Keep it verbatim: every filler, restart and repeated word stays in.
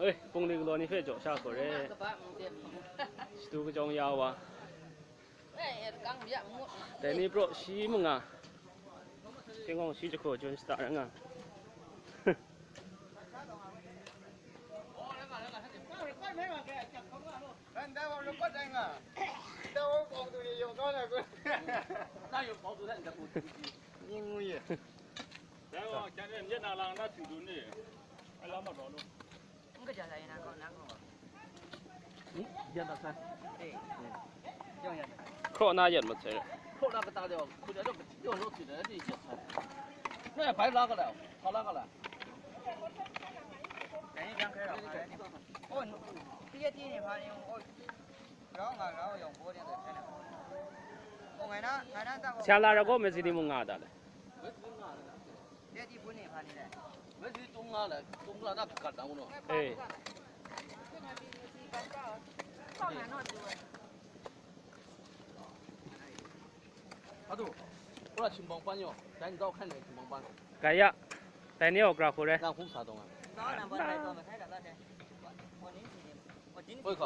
Oi, pungli galaw ni hpe jaw sha hku re. Shatu kajawng ya wa. Dai ni praw shi manga. Shinghkawng shi jahku jun shata ra nga. Hkraw na yat mat sai. Sha la ra gaw, mezi ni mung nga da le. Ei. Kaya, dai ni o kra hku re. Oi, ka.